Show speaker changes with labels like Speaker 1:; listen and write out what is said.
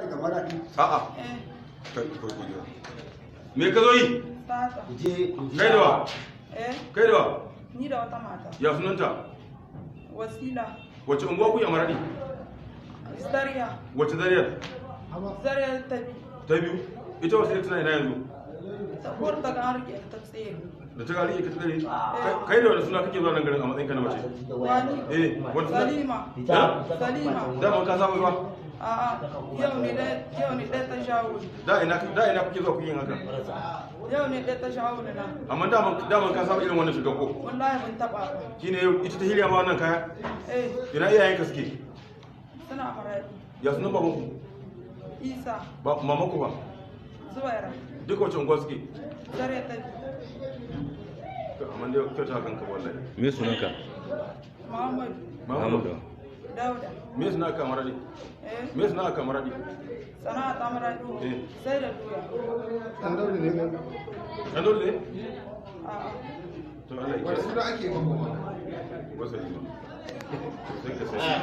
Speaker 1: Daga Maraɗi.
Speaker 2: A'a.
Speaker 3: Eh.
Speaker 2: Kai ko ko. Me ka zo yi?
Speaker 3: Tata.
Speaker 2: Kai da wa?
Speaker 3: Eh.
Speaker 2: Kai da wa?
Speaker 3: Ni da wata mata.
Speaker 2: Ya sunanta?
Speaker 3: Wasila.
Speaker 2: Wace unguwa kuke a Maraɗi?
Speaker 3: Zaria.
Speaker 2: Wace Zaria?
Speaker 3: Zaria ta biyu.
Speaker 2: Ta biyu. Ita Wasila tana ina yanzu?
Speaker 3: Sabuwar ta ga an rike ta tsere.
Speaker 2: Da ta gari ka tsere? Kai da wani suna kake zuwa nan garin a matsayin ka na mace?
Speaker 3: Wani.
Speaker 2: Eh, wani suna?
Speaker 3: Salima. Salima.
Speaker 2: Daman ka saba zuwa?
Speaker 3: A'a, yau ne dai ta jawo ni.
Speaker 2: Da ina kuke zuwa kuke yin haka?
Speaker 3: Yau ne dai ta jawo ni na.
Speaker 2: Amma daman ka saba irin wannan shiga ko?
Speaker 3: Wallahi ban taba ba.
Speaker 2: Shine yau ita ta hirya ma wannan kaya?
Speaker 3: Eh.
Speaker 2: Ina iyayenka suke?
Speaker 3: Suna Maraɗi.
Speaker 2: Ya sunan babanku?
Speaker 3: Isa.
Speaker 2: Ba mamanku ba?
Speaker 3: Zuwaira.
Speaker 2: Duka wace unguwa suke?
Speaker 3: Zaria ta biyu.
Speaker 2: To, amma dai kyauta kanka wallahi.
Speaker 4: Me sunanka?
Speaker 3: Muhammadu.
Speaker 2: Muhammadu.
Speaker 3: Dauda.
Speaker 2: Me suna aka Maraɗi?
Speaker 3: Eh.
Speaker 2: Me suna aka Maraɗi?
Speaker 3: Sana'a ta Maraɗi.
Speaker 2: Eh.
Speaker 3: Sai da doya.
Speaker 1: Ɗan Daudu ne ko?
Speaker 2: Ɗan Daudu ne?
Speaker 3: A'a.
Speaker 2: To Allah ya
Speaker 1: Wani
Speaker 2: kiyaye.
Speaker 1: suna ake maka?
Speaker 2: Wasu. Sai ka sai.